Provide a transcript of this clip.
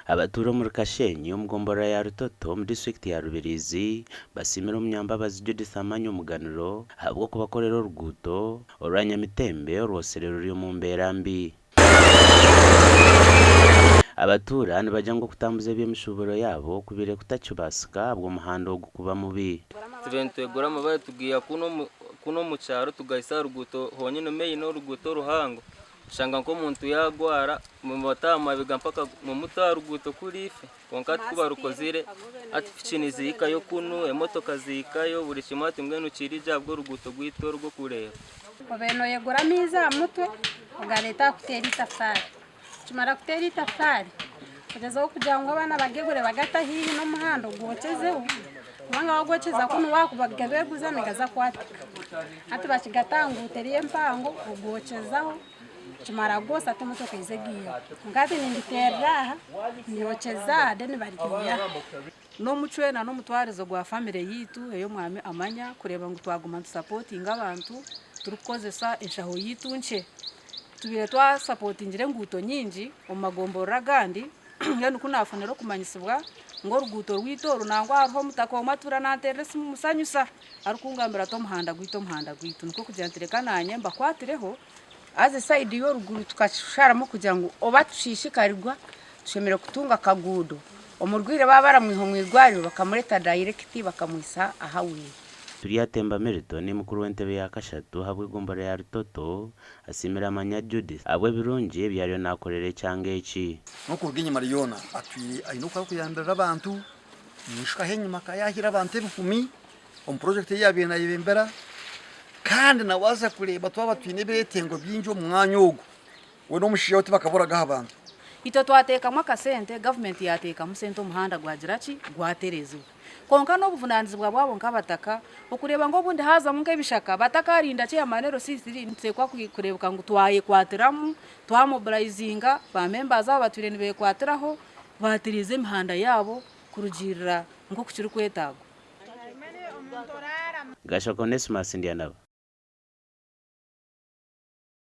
Abatuura omuri Kashenyi omu gomborora ya Rutoto omu disiturikiti ya Rubirizi basiimire Omunyambabazi Judith Amanya Omuganuro ahabw'okubakorera oruguuto orwa Nyamitembe orwotsire ruri omu mbeera mbi. Abatuura nibagira ngu okutambuza eby'emishuuburo yaabo kubaire kutakibaasika ahabw'omuhanda ogu kuba mubi. Tube nitwegura amabare tugaiha kunu omu kyaro tugahitsya aha ruguuto honyine main oruguuto oruhango oshanga nk'omuntu yaagwara mubata aha mabega mpaka mumuta aha ruguuto kuri ife kwonka hati ku barukozire hati piki nizihikayo kunu emotoka zihikayo buri kimwe hati mbwenu kiri gye ahabw'oruguuto rwaitu oru orw'okureeba. Obaire nooyegura amaizi aha mutwe ogareeta aha kuteera itafaari. Okimara kuteera itafaari, ogyezaho kugira ngu abaana bagegure bagate haihi n'omuhanda ogwokyezeho kubanga wagwokyeza kunu wakugabeguza nigaza kwatika. Hati bakigata aha nguuto eriyo empango ogwokyezaho okimara kwosa hati emotoka eiza egiihaho. Kwonka hati ninditeerera aha ndyokyeza aha then baryihaho. N'omucwe na n'omutwarize gwa famire yaitu ey'omwami Amanya kureeba ngu twaguma nitusapotinga abantu turikukozesa enshaho yaitu nkye. Tubaire twasapotingire enguuto nyingi omu magomborora agandi mbwenu ku naafunire okumanyisibwa ngu oruguuto rwaitu oru nangwa hariho omutaka omwe atuura nanteerera esimu musanyusa arikungambira ati omuhanda gwaitu omuhanda gwaitu nikwo kugira nti reka naanye mbakwatireho. Haza esayidi y'oruguru tukasharamu kugira ngu oba tushiishikarigwa tushemereire kutunga akaguudo, omurwaire baaba baramwiha omu irwariro bakamureta dayirekiti bakamuhitsya aha wiire. Turyatemba Milton, mukuru w'entebe ya kashatu ahabw'egomborora ya Rutoto, asiimire Amanya Judith ahabw'ebirungi ebi ariyo naakorera ekyanga eki. N'okuruga enyima ryona atwire aine oku arikuyambirira abantu, naishukaho enyima akaba yaahaire abantu ebihumi omu purojekiti ei yaabaire naayebembera kandi nawe waaza kureeba twaba twine ebyetengo bingi omu mwanya ogwo, we n'omushaija we tibakaburagaho abantu. Itwe twateekamu akasente, gavumenti yaateekamu sente omuhanda gwagira ki? Gwatereezibwa. Kwonka n'obuvunaanizibwa bwabo nk'abataka okureeba ngu obundi haazamu nk'ebishaka batakaarinda chairman LC3 nituteekwa kureebeka ngu twayekwatiramu, twamobilizinga ba members abo abatwire nibeekwatiraho baatereeza emihanda yaabo kurugiirira nk'oku kirikwetaagwa. Gashaka Onesmus Ndyanabo.